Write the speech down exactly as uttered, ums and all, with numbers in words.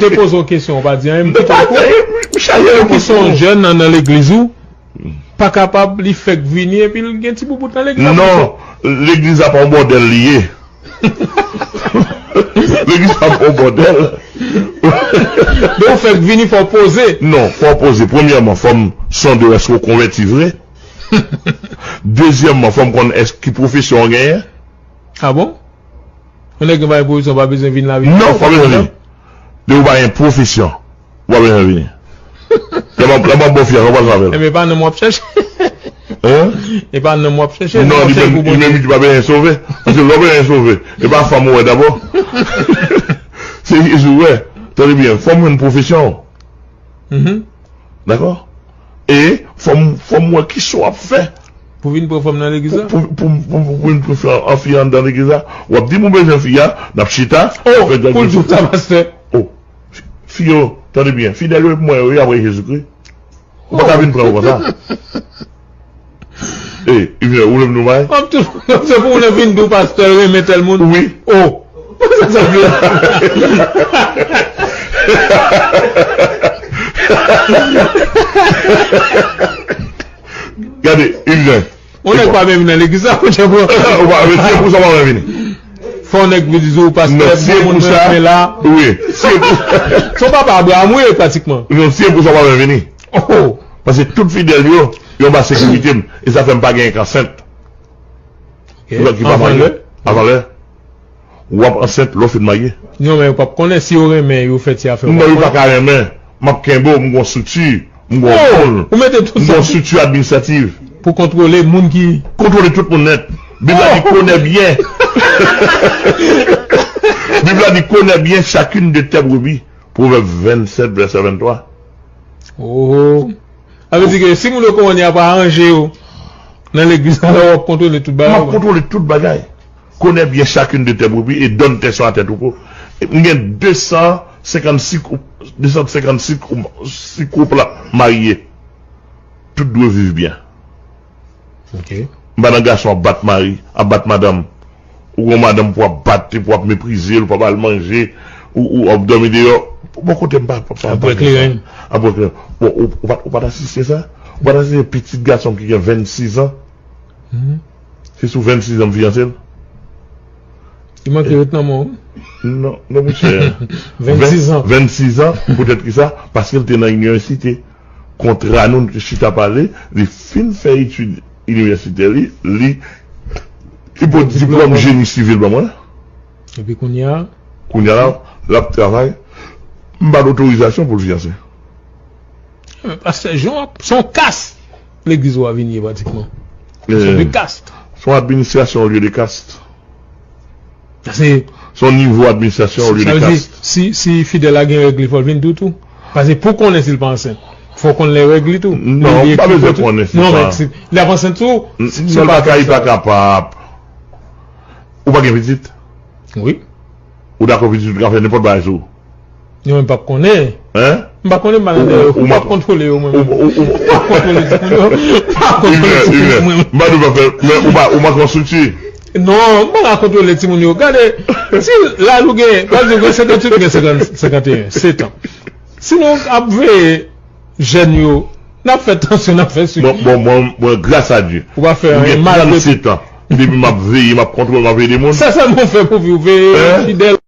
te poze yon kesyon, ou pa di anyen, m kite w kou. Tankou se yon jèn nan, nan legliz ou, pa kapab li fèk vini epi l gen ti boubout nan legliz la. Non, legliz la pa yon bòdèl li ye. Legliz pa yon bòdèl. Donk ou fèk vini, fò w poze. Non, fò w poze. Premyèman, fò m sonde w èske w konvèti vre. Dezyèmman, fò m konn èske ki pwofesyon w genyen. Ah bon? Yon nèg ki pa gen pwofesyon pa bezwen vin la vin. Non, pa bezwen vin. Depi w pa gen pwofesyon, ou pa bezwen vini. Lè m ap, lè m ap ba w fi a, sa w pral fè avè l? Enben, e pa nanm w ap chèche. Hein? E pa nanm w ap chèche, non, li menm, li menm, li pa bezwen sove. Paske lè w bezwen sove, e pa fanm ou wè dabò. Se Jezi w wè. Tande byen, fò m jwenn pwofesyon w. Mhm. Dakò? E fò m, fò m wè kisa w ap fè. Pou vin pran fanm nan legliz la? Pou, pou, pou, pou, pou vin pran fi an, an fi anndan legliz la. W ap di m ou bezwen fi a, n ap chita. Oh, pou l di w sa, pastè. Oh, fi, fi yo, tande byen. Fidèl yo, mwen yo, y ap wè Jezikri. Ou pa ka vin pran yo konsa. E, Yvenè, ou lè m nou bay? M ap tou, se pou ou lè vin di w pastè renmen tèl moun. Wi. Oh. Sa, sa vle. Gade, Yvenè. Yon nèg pa menm nan legliz la, ou te pran. Ou pa, men se pou sa w pa vini. Fò nèg vin di w pastè, non, si e pou sa, wi, si e pou sa. Se yon papa Abraham, wi, pratikman. Non, si e pou sa, w pa vini. Oh. Paske tout fidèl yo, yo anba sekirite m. E sa fè m pa genyen k ansent. Ok. Lòt ki pa marye, avan lè. W ap ansent lè w fin marye. Non, men yo p ap konnen si yo renmen, yo fè ti afè yo. Non, yo pa ka renmen. M ap kenbe w, m gon estrikti, m gon moun. Ou mete tout sa. M gon estrikti administratif. Pou kontwole moun ki. Kontwole tout moun nèt. Bib la di, connais bien. Bib la di, connais bien chacune de tes brebis. Pwovèb vennsèt, vèsè venntwa. Oh. Sa vle di ke si moun yo konnen, y ap aranje yo nan legliz la, w ap kontwole tout bagay. M ap kontwole tout bagay. Connais bien chacune de tes brebis et donne tes soins à tes troupeaux. M gen de san senkannsis koup, de san senkannsis koup, sis koup la marye. Tout dwe viv byen. Ok. M pa nan gason ap bat mari, ap bat madanm. Ou gon madanm pou ap bat, pou ap meprize l, pou ap al manje, ou, ou ap dòmi deyò. Bon, kote m pa, pa, pa, ap bwè kleren. Ap bwè kleren. Bon, ou, ou pa, ou pa t asiste sa? Ou pa t asiste pitit gason m ki gen vennsis an? Mhm. Se sou vennsis an m fiyanse l? Li manke ret nan men w. Non, non, monchè. Vennsis an. Vennsis an, poutèt ki sa? Paske l te nan inivèsite. Kontra nou, nou te chita pale, li fin fè etid inivèsitè li, li, li pot diplòm jeni sivil ban mwen. Epi kounye a? Kounye a la, l ap travay. M ba l otorizasyon pou l fiyanse. Men pastè Jean, se yon kas legliz ou a vin ye pratikman. Se yon kas. Se yon administrasyon olye de kas. Se yon nivo administrasyon olye de kas. Sa vle di, si, si fidèl la gen règ li, fò l vin tou, tou. Paske pou konnen si l pa ansent, fò konn lè règ li tou. Non, pa bezwen konnen si l pa. Non, men si l ap ansent tou, non, l pa ka, li pa kapab. Ou pa gen pitit? Wi. Ou dakò pitit ou ka fè nenpòt bagay sou ou? Non, men m p ap konnen. Hein? M pa konnen, m pa nan dèyè yo. M p ap kontwole yo, mwen menm. M p ap kontwole timoun yo. M p ap kontwole timoun yo, mwen menm. M pa di w pa fè, men ou pa, ou manke yon estrikti. Non, m pa ka kontwole timoun yo. Gade, si la nou gen, pa egzanp, gen senkantuit, gen senkant, senkanteyen, sèt an. Si nou ap veye jèn yo, n ap fè tansyon, n ap fè sik. Bon, bon, mwen, mwen, gras a Dye. Ou pa fè anyen mal. Mwen gen trannsèt an. Depi m ap veye, m ap kontwole, m ap ede moun. Sa sèlman w fè pou vi w, veye fidèl.